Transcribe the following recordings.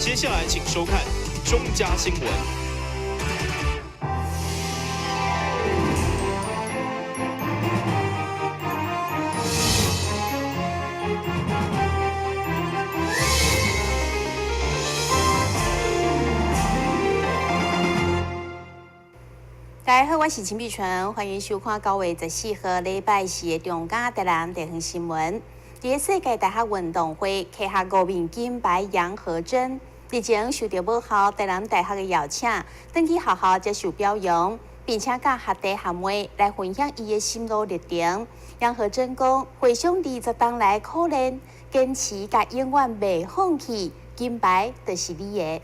接下來請收看中嘉新聞。大家好，我是秦碧純，歡迎收看9月14號禮拜四的中嘉台南地方新聞。佇世界大學運動會摕下五面金牌楊和珍，日前受到母校台南大學的邀請，轉去學校接受表揚，並且佮學弟學妹來分享伊的心路歷程。楊和珍講，回想20冬來苦練，堅持佮永遠袂放棄，金牌就是你的。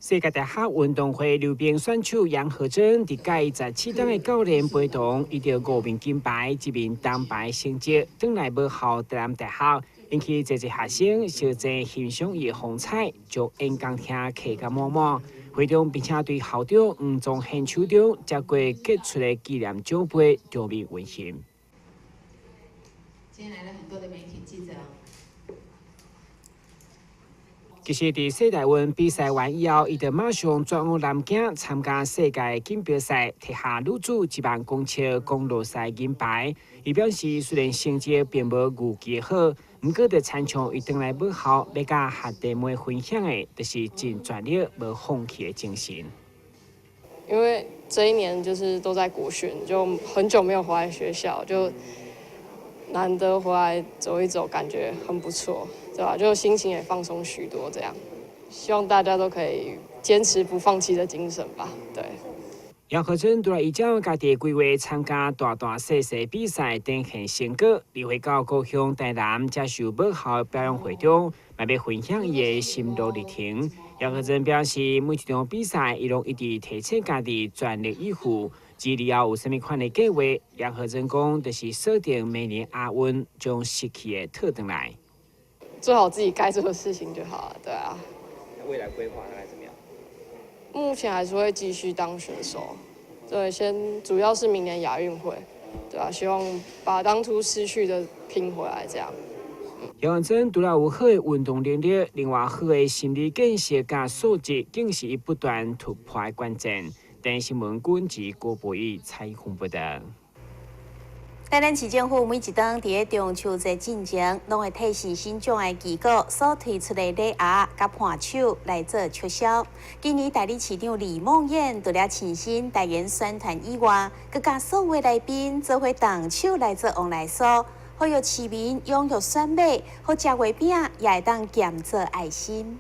世界大學運動會溜冰選手楊和珍，佇介17冬的教練陪同，伊得五面金牌、一面銅牌成績，轉來母校台南大學，引起濟濟學生相爭欣賞伊的風采，將演講廳客甲滿滿。會中並且對校長黃宗憲手中接過傑出的紀念獎杯，場面溫馨。今天來了很多的媒體記者。其實，佇世大運比賽完以後，伊就馬上轉往南京參加世界錦標賽，摕下女子1萬公尺公路賽銀牌。伊表示，雖然成績並無預期好，毋過就親像伊轉來母校，欲佮學弟妹分享的，就是盡全力無放棄的精神。因為這一年就是都在國訓，就很久沒有回來學校，就難得回來走一走，感覺很不錯。對吧？就心情也放鬆許多，這樣，希望大家都可以堅持不放棄的精神吧。對。楊和珍除了依照家己規劃參加大大細細比賽，展現成果，而回到故鄉台南接受母校表揚會中，嘛欲分享伊的心路歷程。楊和珍表示，每一場比賽，伊攏一直提醒家己全力以赴。至於後有啥物款的計劃，楊和珍講，就是鎖定明年亞運，將失去的討轉來。做好自己該做的事情就好了，對啊。那未來規劃大概怎麼樣？目前還是會繼續當選手，對，先主要是明年亞運會，對啊，希望把當初失去的拼回來，這樣。楊和珍除了有好的運動能力，另外好的心理建設佮素質，更是伊不斷突破的關鍵。電視新聞軍記郭博宇採訪報導。台南市政府每一冬佇咧中秋節進前，攏會替身心障礙機構所推出的禮盒佮伴手來做促銷。今年代理市長李孟諺除了親身代言宣傳以外，閣佮所有來賓做伙動手來做旺來酥，呼籲市民踴躍選買，予食月餅也會當兼做愛心。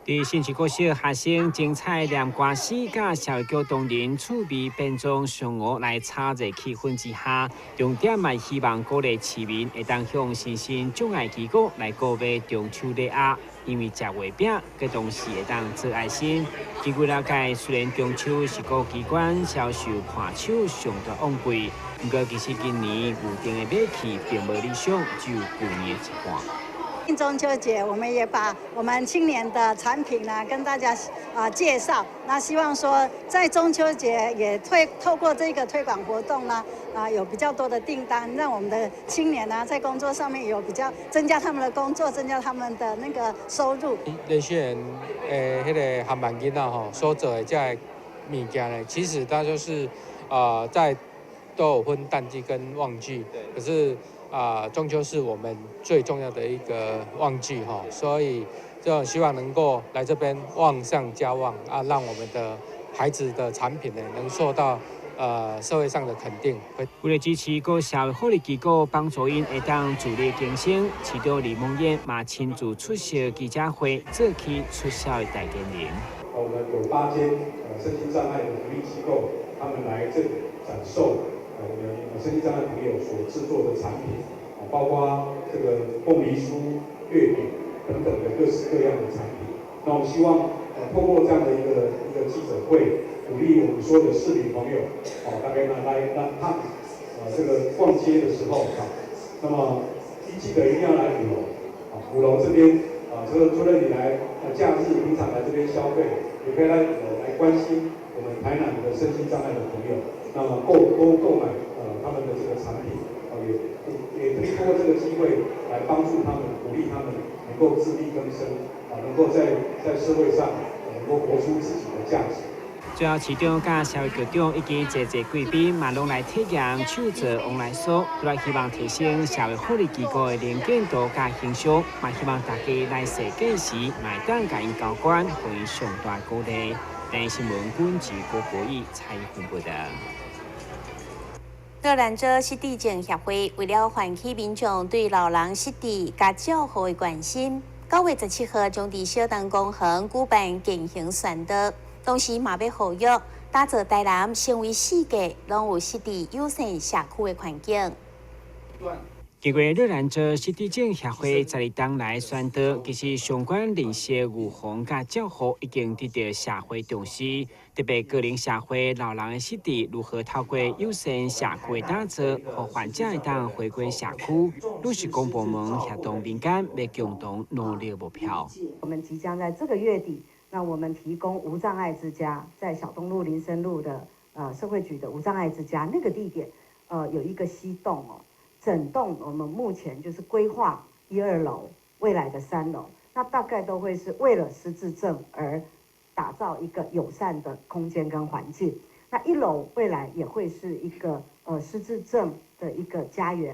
佇信市國小學生精彩念歌詩，佮社會局同仁趣味變裝嫦娥來炒熱氣氛之下，重點嘛希望鼓勵市民會當向身心障礙機構來購買中秋禮盒，因為食月餅，閣同時會當做愛心。根據了解，雖然中秋是各機關銷售伴手上大旺季，毋過其實今年預訂的買氣並無理想，只有舊年的一半。中秋節，我們也把我們青年的產品呢跟大家介紹。那希望說在中秋節也透過這個推廣活動呢，有比較多的訂單，讓我們的青年呢在工作上面有比較增加他們的工作，增加他們的那個收入。連續人彼個航班囡仔吼所做的這个物件呢，其實它就是在都有分淡季跟旺季，可是。中秋是我們最重要的一個旺季哈，所以就希望能夠來這邊旺上加旺啊，讓我們的孩子的產品呢能受到社會上的肯定。為了支持各社會福利機構，幫助𪜶會當自力更生，市長李孟諺嘛親自出席記者會，做起促銷的代言人。我們有8間身心障礙的福利機構，他們來這裡展售。我們身心障礙朋友所製作的產品，包括這個鳳梨酥、月餅等等的各式各樣的產品。那我們希望，透過這樣的一個記者會，鼓勵我們所有的市民朋友，大家呢來來看，這個逛街的時候啊，那麼記得一定要來五樓，五樓這邊，這個除了你來假日平常來這邊消費，也可以來五樓來關心我們台南的身心障礙的朋友。那麼購買他們的這個產品，也可以通過這個機會來幫助他們，鼓勵他們能夠自力更生，能夠在社會上能夠活出自己的價值。最後，市長佮社會局長以及濟濟貴賓嘛，攏來體驗手做旺來酥，都來希望提升社會福利機構的能見度佮形象，嘛希望大家來踅街時，嘛會當共𪜶交關，予𪜶上大鼓勵。台視新聞軍事郭國義採訪報道。洛蘭州失智症協會為了喚起民眾對老人失智佮照護的關心，9月17號將佇小東公園舉辦健行宣導，同時嘛欲呼籲打造台南成為四界攏有失智友善社區的環境。經過洛蘭州失智症協會12冬來宣導，其實相關認識預防佮照護已經得到社會重視，特別高齡社會老人的失智如何透過友善社區的打造，予患者會當回歸社區，愈是公部門協同民間欲共同努力目標。我們即將在這個月底，那我們提供無障礙之家，在小東路林森路的社會局的無障礙之家那個地點，有一個西棟哦。整棟我們目前就是規劃一二樓，未來的三樓，那大概都會是為了失智症而打造一個友善的空間跟環境。那一樓未來也會是一個失智症的一個家園。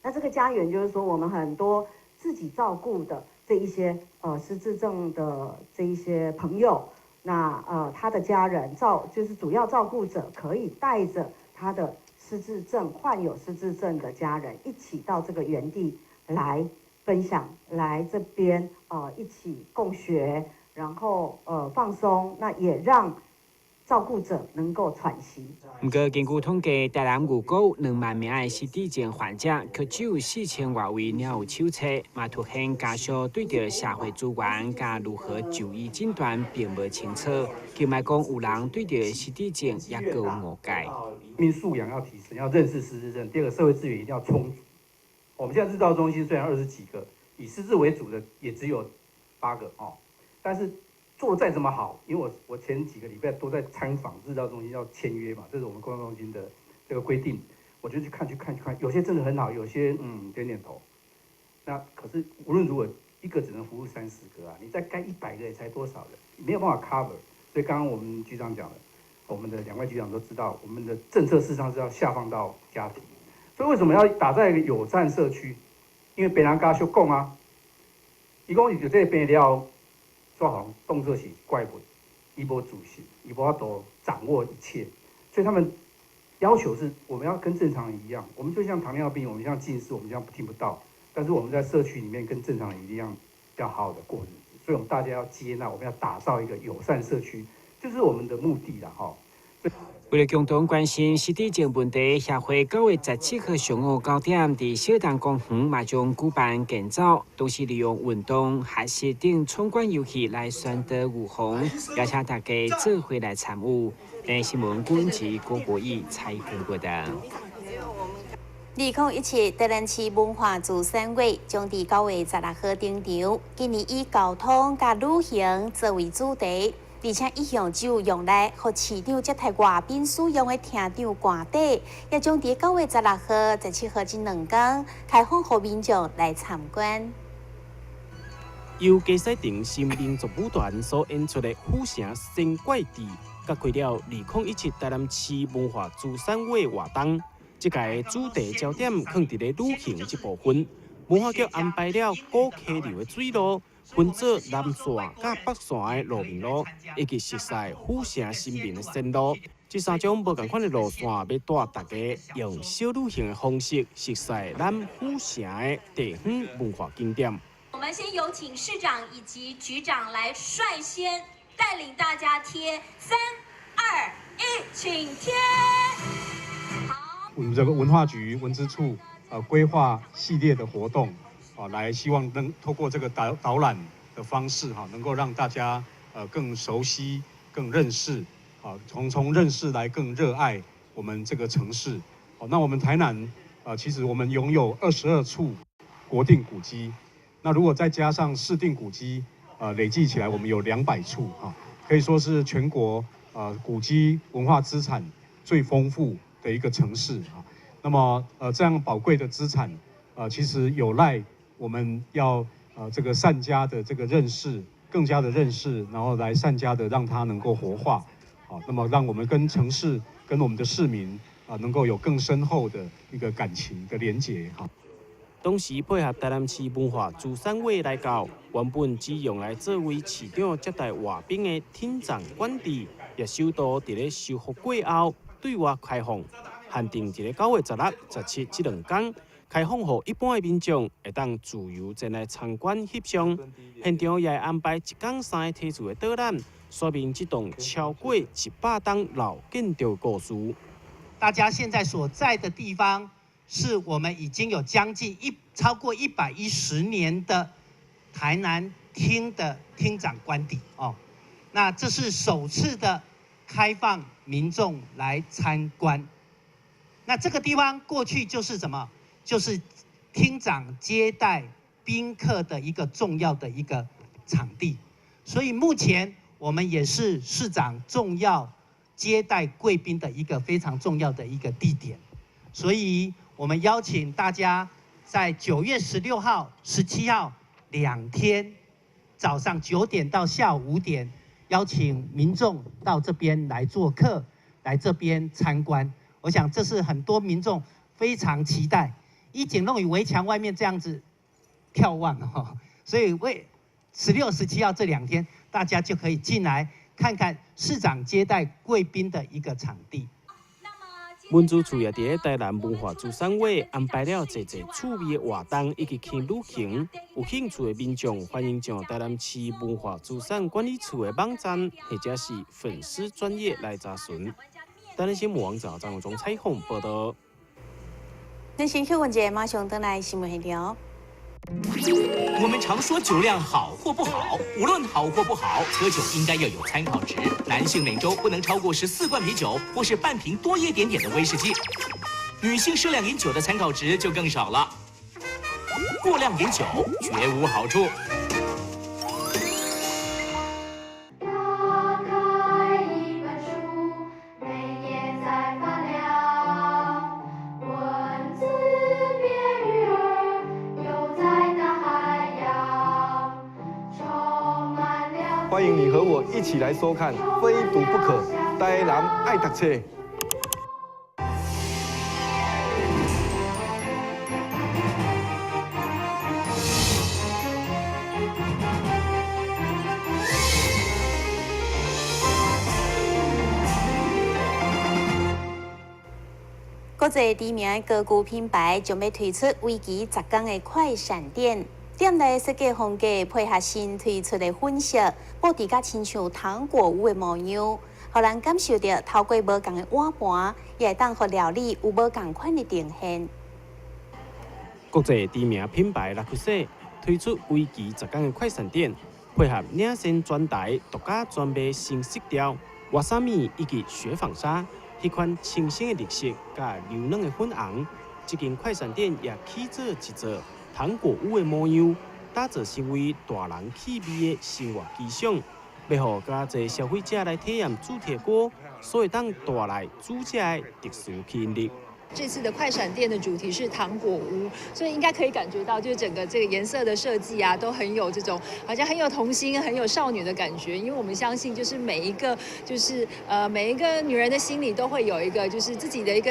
那這個家園就是說，我們很多自己照顧的這一些失智症的這一些朋友，那他的家人就是主要照顧者可以帶着他的失智症患有失智症的家人一起到這個園地來分享，來這邊一起共學，然後放鬆，那也讓照顧者能夠喘息。毋過根據統計，台南預估2萬名的失智症患者，卻只有4000外位領有手冊，嘛凸顯家屬對著社會資源佮如何就醫診斷並無清楚，更莫講有人對著失智症猶閣有誤解。民素養要提升，要認識失智症。第二個，社會資源一定要充足。我們現在日照中心雖然20幾個，以失智為主的也只有8個哦，但是做再怎麼好，因為我前幾個禮拜都在參訪日照中心要簽約嘛，這是我們公共中心的這個規定，我就去看去看去看，有些真的很好，有些點點頭。那可是無論如何，一個只能服務30個啊，你再蓋100個也才多少人，沒有辦法 cover。所以剛剛我們局長講的，我們的兩位局長都知道，我們的政策事實上是要下放到家庭。所以為什麼要打造一個友善社區？因為病人家屬講啊，伊講伊就這個病了。做好當作是怪物，伊無自信，伊無法度掌握一切，所以他們要求是我們要跟正常人一樣，我們就像糖尿病，我們像近視，我們這樣聽不到，但是我們在社區裡面跟正常人一樣，要好好的過日子，所以我們大家要接納，我們要打造一個友善社區，就是我們的目的啦，哈。為了共同關心失智症問題，協會9月17號上午9點，佇小東公園嘛將舉辦健走，同時利用運動、學習等闖關遊戲來宣導預防，邀請大家做伙來參與。台視新聞軍事郭國義採訪報道。2017台南市文化資產月將佇9月16號登場，今年以交通佮旅行作為主題。而且一向只有用來予市長接待外賓使用的廳長官邸，也將佇9月16號、17號這兩天開放予民眾來參觀。由佳西亭新民族舞團所演出的《府城仙怪志》，揭開了2017台南市文化資產月活動。這屆主題焦點放佇咧旅行這部分，文化局安排了古溪流的水路，分做南線佮北線的路面路，以及熟悉府城新民的線路。這三種無仝款的路線，欲帶大家用小旅行的方式，熟悉咱府城的地方文化景點。我們先有請市長以及局長來率先帶領大家貼，三、二、一，請貼。好，我們這個文化局文資處規劃系列的活動。啊，來希望能透過這個導覽的方式，哈，能夠讓大家更熟悉、更認識，啊，從認識來更熱愛我們這個城市。好，那我們台南啊，其實我們擁有22處國定古蹟，那如果再加上市定古蹟，累計起來我們有200處，哈，可以說是全國古蹟文化資產最豐富的一個城市啊。那麼這樣寶貴的資產，其實有賴我們要這個善加的這個認識，更加的認識，然後來善加的讓它能夠活化。好，那麼讓我們跟城市、跟我們的市民啊，能夠有更深厚的一個感情的連結。好。當時配合台南市文化資產會來到，原本只用來作為市長接待外賓的廳長官邸，也首度佇咧修復過後對外開放，限定佇咧9月16、17這兩天開放，予一般的民眾會當自由前來參觀翕相。現場也會安排一天三個梯次的導覽，說明這棟超過100棟老建築故事。大家現在所在的地方，是我們已經有將近超過110年的台南廳的廳長官邸哦，那這是首次的開放民眾來參觀。那這個地方過去就是什麼？就是廳長接待賓客的一個重要的一個場地。所以目前我們也是市長重要接待貴賓的一個非常重要的一個地點。所以我們邀請大家在9月16號、17號兩天，早上9點到下午5點，邀請民眾到這邊來做客，來這邊參觀。我想這是很多民眾非常期待。以前攏佇圍牆外面這樣子眺望哈，所以為16、17號這兩天，大家就可以進來看看市長接待貴賓的一個場地。文資處也佇咧台南文化資產會安排了濟濟趣味的活動以及輕旅行，有興趣的民眾歡迎上台南市文化資產管理處的網站或者是粉絲專頁來查詢。台南新聞網站張永忠採訪報道。咱先休困一下，馬上轉來新聞現場。我們常說酒量好或不好，無論好或不好，喝酒應該要有參考值。男性每週不能超過14罐啤酒，或是半瓶多一點點的威士忌。女性適量飲酒的參考值就更少了。過量飲酒絕無好處。歡迎你和我一起來收看《非讀不可》，台南愛讀冊。國際知名的家具品牌將欲推出為期10天的快閃店。店內設計風格配合新推出的粉色，布置甲親像糖果屋的模樣，予人感受著透過無仝的碗盤，也會當予料理有無仝款的呈現。國際知名品牌樂曲西推出為期10天的快閃店，配合領先全台獨家專賣新色調、瓦薩米以及雪紡紗，彼款清新的綠色佮柔軟的粉紅。這間快閃店也起做一座糖果屋的模樣，打造成為大人趣味的生活機場，欲予較濟消費者來體驗鑄鐵鍋，所以當帶來煮食的特殊吸引力。這次的快閃店的主題是糖果屋，所以應該可以感覺到，就是整個這個顏色的設計啊，都很有這種好像很有童心、很有少女的感覺。因為我們相信，就是每一個就是每一個女人的心裡都會有一個就是自己的一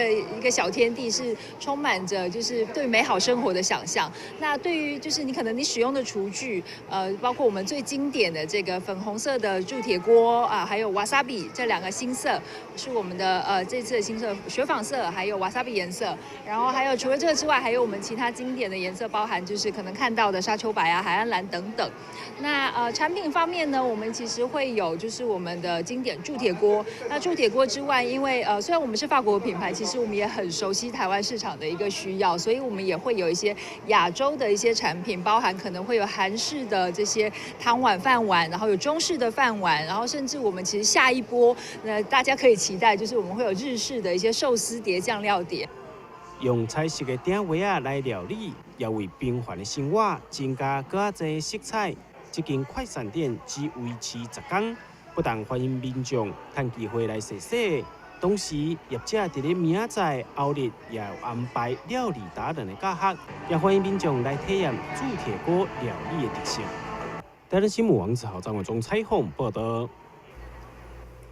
個小天地，是充滿着就是對美好生活的想象。那對於就是你可能你使用的廚具，包括我們最經典的這個粉紅色的鑄鐵鍋啊，還有瓦薩比這兩個新色，是我們的這次的新色雪紡色，還有瓦薩比顏色，然後還有除了這個之外，還有我們其他經典的顏色，包含就是可能看到的沙丘白啊、海岸藍等等。那產品方面呢，我們其實會有就是我們的經典鑄鐵鍋。那鑄鐵鍋之外，因為雖然我們是法國品牌，其實我們也很熟悉台灣市場的一個需要，所以我們也會有一些亞洲的一些產品，包含可能會有韓式的這些湯碗、飯碗，然後有中式的飯碗，然後甚至我們其實下一波，那大家可以期待，就是我們會有日式的一些壽司碟、醬料碟。用彩色的鼎鍋仔來料理，也為平凡的生活增加閣較濟色彩。這間快閃店只維持10天，不但歡迎民眾趁機會來踅踅，同時，業者佇咧明仔載後日也有安排料理達人的教學，也歡迎民眾來體驗鑄鐵鍋料理的特色。台南新聞王子豪、張文忠採訪報道。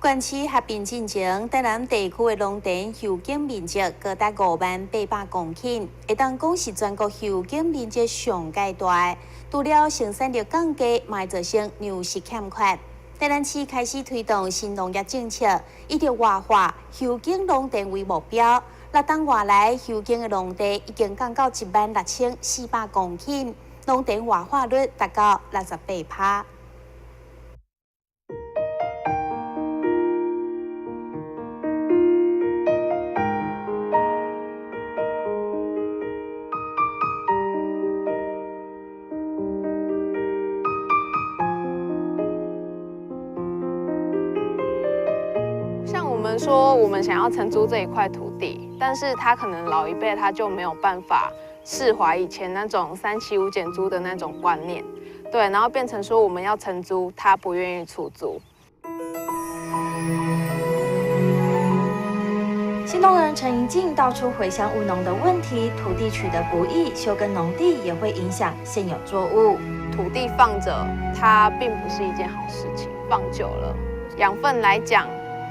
縣市合併進前，台南地區的農田修耕面積高達50,800公頃，會當講是全國修耕面積上蓋大。除了生產力降低，嘛會造成糧食欠缺。台南市開始推動新農業政策，以著活化休耕農田為目標。六冬外來休耕的農地已經降到16,400公頃，農田活化率達到68%。說我們想要承租這一塊土地，但是他可能老一輩他就沒有辦法釋懷以前那種三七五減租的那種觀念，對，然後變成說我們要承租，他不願意出租。新農人陳盈進道出回鄉務農的問題，土地取得不易，休耕農地也會影響現有作物。土地放着，它並不是一件好事情，放久了，養分來講，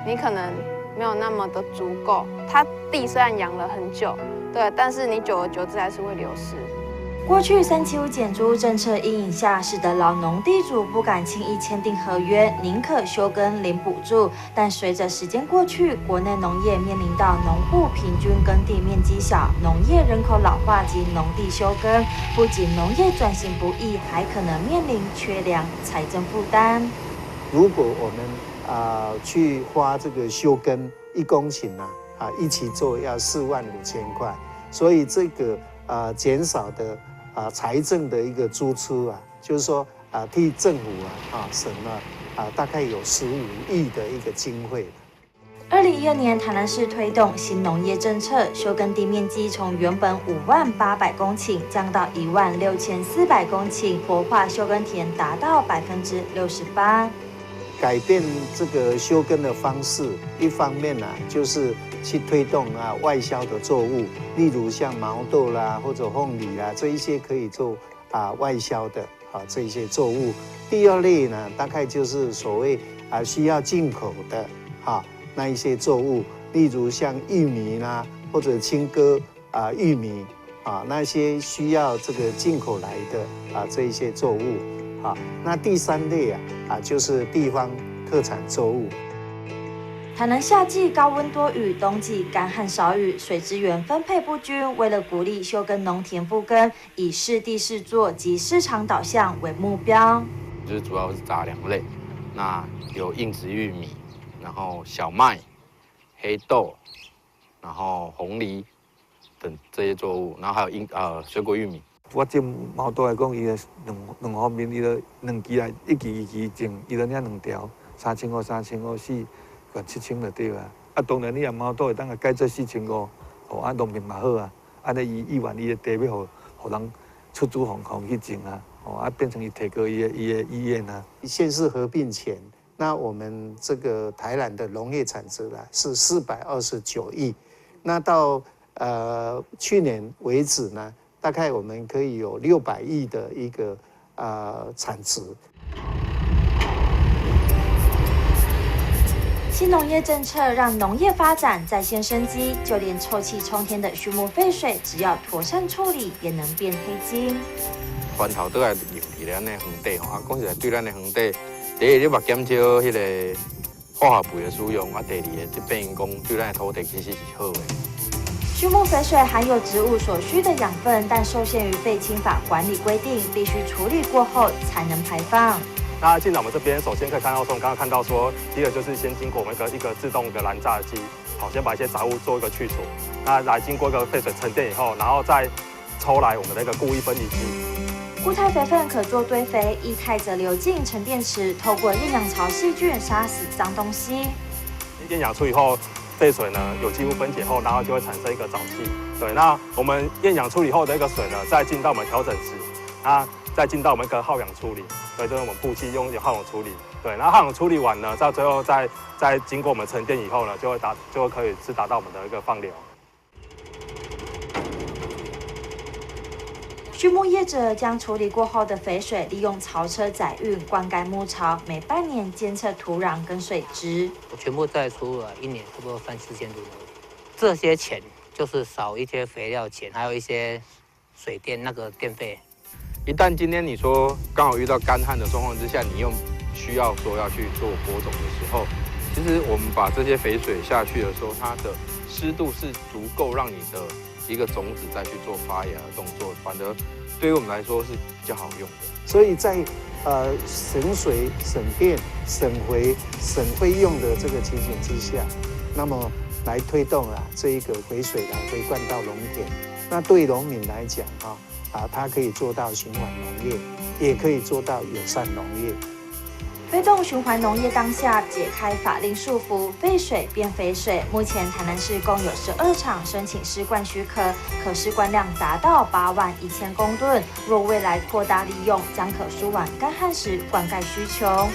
你可能沒有那麼的足夠。它地雖然養了很久，對，但是你久而久之還是會流失。過去三七五減租政策陰影下，使得老農地主不敢輕易簽訂合約，寧可休耕領補助。但隨着時間過去，國內農業面臨到農戶平均耕地面積小、農業人口老化及農地休耕，不僅農業轉型不易，還可能面臨缺糧、財政負擔。如果我們去花這個休耕1公頃啊，一起做要45000塊，所以這個減少的財政的一個支出啊，就是說替政府省了大概有15億的一個經費。2012年，台南市推動新農業政策，休耕地面積從原本50,800公頃降到16,400公頃，活化休耕田達到68%。改變這個休耕的方式，一方面呢，就是去推動外銷的作物，例如像毛豆啦或者鳳梨啦這一些可以做外銷的這一些作物。第二類呢，大概就是所謂需要進口的那一些作物，例如像玉米啦或者青稞玉米那些需要這個進口來的這一些作物。那第三類就是地方特產作物。台南夏季高溫多雨，冬季乾旱少雨，水資源分配不均。為了鼓勵休耕農田復耕，以適地適作及市場導向為目標。就是主要是雜糧類，那有硬質玉米，然後小麥、黑豆，然後紅藜等這些作物，然後還有水果玉米。我種毛豆來講，伊的兩方面，伊就兩期來一期一期種，伊就領兩條，3500、3500四，個7000就對啊。啊，當然你若毛豆會當改做4500，哦，啊，農民嘛好啊，按呢伊議員伊的地欲予人出租予去種啊，哦，啊，變成伊提高伊的意願啊。縣市合併前，那我們這個台南的農業產值呢是429億，那到去年為止呢，大概我們可以有600億的一個產值。新農業政策讓農業發展再現生機，就連臭氣沖天的畜牧廢水，只要妥善處理，也能變黑金。源頭倒來用佇咧按呢園地吼，啊，講實在對咱的園地，第一你嘛減少彼個化學肥的使用，啊，第二个這變講對咱的土地其實是好的。畜牧肥水含有植物所需的養分，但受限於廢清法管理規定，必須處理過後才能排放。那進來我們這邊，首先可以看到說，我們剛剛看到說，第一個就是先經過我們一個自動的攔渣機，好，先把一些雜物做一個去除。那來經過一個廢水沉澱以後，然後再抽來我們的一個固液分離機。固態肥分可做堆肥，液態則流進沉澱池，透過厭氧槽細菌殺死髒東西。厭氧處理後，廢水呢有機物分解後，然後就會產生一個沼氣。對，那我們厭氧處理後的一個水呢，再進到我們調整池，那再進到我們一個耗氧處理，對，就是我們曝氣用耗氧處理，對，然後耗氧處理完呢，到最後再經過我們沉澱以後呢，就會可以是達到我們的一個放流。畜牧業者將處理過後的肥水利用槽車載運灌溉牧草，每半年監測土壤跟水質。我全部再出來，一年差不多3、4千多。這些錢就是少一些肥料錢，還有一些水電那個電費。一旦今天你說剛好遇到乾旱的狀況之下，你又需要說要去做播種的時候，其實我們把這些肥水下去的時候，它的濕度是足夠讓你的一個種子再去做發芽的動作，反而對於我們來說是比較好用的。所以在省水、省電、省肥、省費用的這個情形之下，那麼來推動啊這一個肥水來回灌到農田，那對農民來講啊，它可以做到循環農業，也可以做到友善農業。推動循環農業當下，解開法令束縛，廢水變肥水。目前台南市共有12場申請施灌許可，可施灌量達到8萬1千公噸。若未來擴大利用，將可舒緩乾旱時灌溉需求。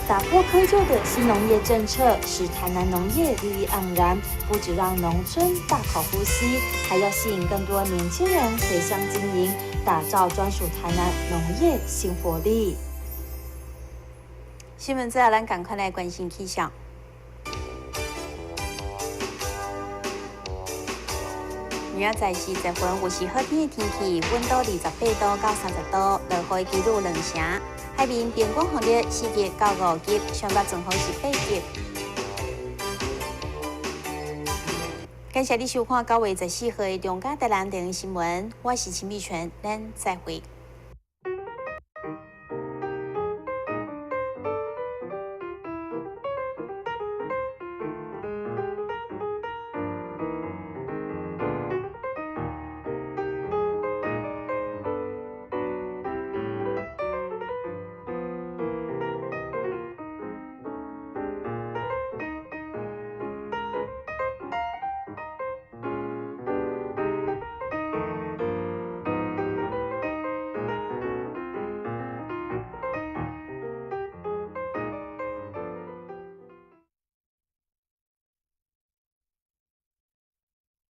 打破窠臼的新農業政策，使台南農業綠意盎然，不只讓農村大口呼吸，還要吸引更多年輕人回鄉經營，打造專屬台南農業新活力。新聞最後，咱趕快來關心氣象。明仔載是十分，有時好天的天氣，溫度28度到30度，落雨的幾率2成。海面平均風力4級到5級，上北陣風是8級。感謝你收看9月14號的中嘉台南電視新聞，我是秦美泉，咱再會。